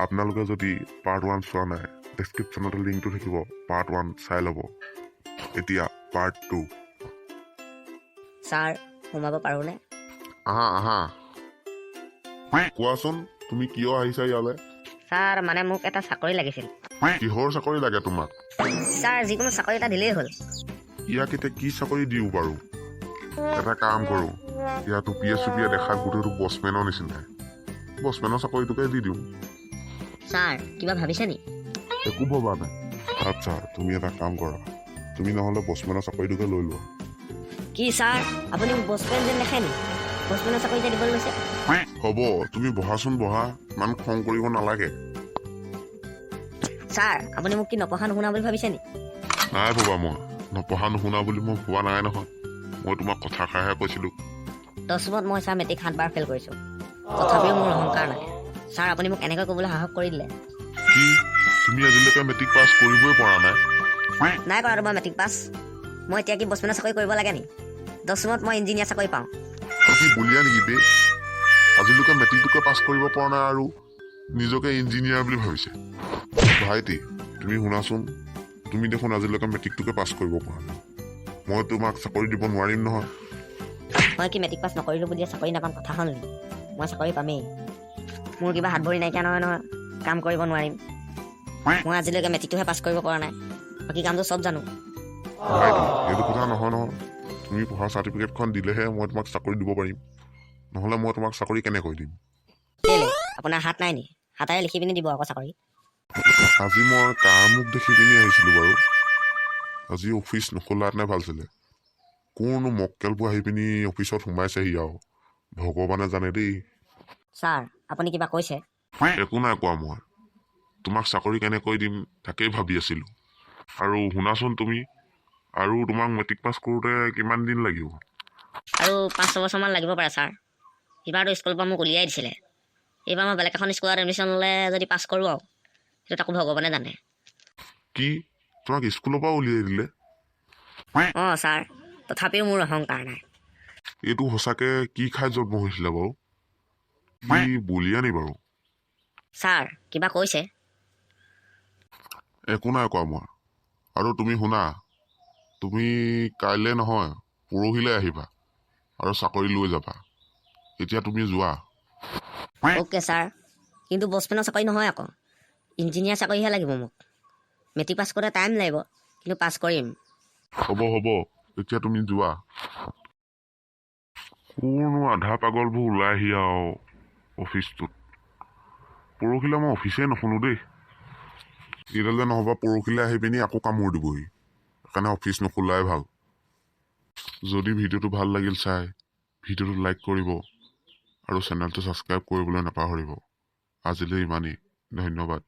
আপোনালোকে যদি পাৰ্ট 1 চোৱা নাই, ডেছক্ৰিপশ্যনতে লিংকটো থাকিব, পাৰ্ট 1 চাই ল'ব। এতিয়া পাৰ্ট 2। ছাৰ, সোমাব পাৰোঁনে? আহা আহা, কোৱাচোন, তুমি কিয় আহিছা ইয়ালৈ? ছাৰ, মানে মোক এটা চাকৰি লাগিছিল। কিহৰ চাকৰি লাগে তোমাক? ছাৰ, যিকোনো চাকৰি এটা দিলেই হ'ল। ইয়াক এতিয়া কি চাকৰি দিওঁ বাৰু? এটা কাম কৰোঁ, ইয়াৰ টুপিয়ে চুপিয়ে দেখাত গোটেইটো বছমেনৰ নিচিনাই, বছমেনৰ চাকৰিটোকে দি দিওঁ। ছাৰ, কিবা ভাবিছে নি? একো ভবা নাই। আচ্ছা, তুমি এটা কাম কৰা, তুমি নহ'লে বছমেনৰ চাকৰিটোকে লৈ লোৱা। কি ছাৰ, আপুনি মোক বছমেন যেন দেখে নি? বছমেনৰ চাকৰি এটা দিবলৈ লৈছে? হ'ব, তুমি বহাচোন বহা, ইমান খং কৰিব নালাগে। ছাৰ, আপুনি মোক কি নপঢ়া নুশুনা বুলি ভাবিছে নি? নাই ভবা মই, নপঢ়া নুশুনা বুলি মই ভবা নাই নহয়। মই তোমাক কথাষাৰহে কৈছিলোঁ। দশমত মই ছাৰ মেট্ৰিক সাতবাৰ ফেইল কৰিছোঁ, তথাপিও মোৰ অহংকাৰ নাই। ছাৰ, আপুনি মোক এনেকৈ ক'বলৈ সাহস কৰি দিলে। কি, তুমি আজিলৈকে মেট্ৰিক পাছ কৰিবই পৰা নাই? নাই কৰাটো মই মেট্ৰিক পাছ। মই এতিয়া কি বছমেনৰ চাকৰি কৰিব লাগে নি? দশমত মই ইঞ্জিনিয়াৰ চাকৰি পাওঁ। তই কি বলিয়া নেকি বে? আজিলৈকে মেট্ৰিকটোকে পাছ কৰিব পৰা নাই আৰু নিজকে ইঞ্জিনিয়াৰ বুলি ভাবিছে। ভাইটি, তুমি শুনাচোন, তুমি দেখোন আজিলৈকে মেট্ৰিকটোকে পাছ কৰিব পৰা নাই, মই তোমাক চাকৰি দিব নোৱাৰিম নহয়। মই কি মেট্ৰিক পাছ নকৰিলোঁ বুলিয়ে চাকৰি নাপাম কথা হ'ল নেকি? মই চাকৰি পামেই। মোৰ কিবা হাত ভৰি নাইকিয়া নহয় নহয় কাম কৰিব নোৱাৰিম। মই আজিলৈকে মেট্ৰিকটোহে পাছ কৰিব পৰা নাই, বাকী কামটো চব জানো। ভাইটি, সেইটো কথা নহয় নহয়। তুমি পঢ়া চাৰ্টিফিকেটখন দিলেহে মই তোমাক চাকৰি দিব পাৰিম, নহ'লে মই তোমাক চাকৰি কেনেকৈ দিম? কেলে, আপোনাৰ হাত নাই নি? হাতেৰে লিখি পিনি দিব আকৌ চাকৰি। আজি মই কাৰ মুখ দেখি পিনি আহিছিলোঁ বাৰু? আজি অফিচ নোখোলাহেঁতেনে ভাল আছিলে। কোনো মক্কেলবোৰ আহি পিনি অফিচত সোমাইছেহি আৰু, ভগৱানে জানে দেই। ছাৰ, আপুনি কিবা কৈছে? একো নাই কোৱা মই। তোমাক চাকৰি কেনেকৈ দিম তাকেই ভাবি আছিলোঁ। আৰু শুনাচোন তুমি, আৰু তোমাক মেট্ৰিক পাছ কৰোঁতে কিমান দিন লাগিব? আৰু 5-6 বছৰমান লাগিব পাৰে ছাৰ। এইবাৰতো স্কুলৰ পৰা মোক উলিয়াই দিছিলে। এইবাৰ মই বেলেগ এখন স্কুলত এডমিশ্যন ল'লে যদি পাছ কৰোঁ আৰু, সেইটো তাকো ভগৱানে জানে। কি, তোমাক স্কুলৰ পৰা উলিয়াই দিলে? অঁ ছাৰ, তথাপিও মোৰ অহংকাৰ নাই। এইটো সঁচাকে কি খাই জন্ম হৈছিলে বাৰু? কি বলিয়া নি বাৰু? ছাৰ, কিবা কৈছে? একো নাই কোৱা মই। আৰু তুমি শুনা, তুমি কাইলৈ নহয়, পৰহিলৈ আহিবা আৰু চাকৰি লৈ যাবা। এতিয়া তুমি যোৱা। অ'কে ছাৰ, কিন্তু বছমেনৰ চাকৰি নহয় আকৌ, ইঞ্জিনিয়াৰ চাকৰিহে লাগিব মোক। মেট্ৰিক পাছ কৰোঁতে টাইম লাগিব, কিন্তু পাছ কৰিম। হ'ব হ'ব, এতিয়া তুমি যোৱা। কোনো আধা পাগলবোৰ ওলাই আহি আৰু অফিচটোত। পৰহিলৈ মই অফিচেই নোখোলো দেই। এইডাল যে নহ'বা পৰহিলৈ আহি পিনি আকৌ কামোৰ দিবহি, সেইকাৰণে অফিচ নোখোলাই ভাল। যদি ভিডিঅ'টো ভাল লাগিল চাই, ভিডিঅ'টো লাইক কৰিব আৰু চেনেলটো ছাবস্ক্ৰাইব কৰিবলৈ নাপাহৰিব। আজিলৈ ইমানেই, ধন্যবাদ।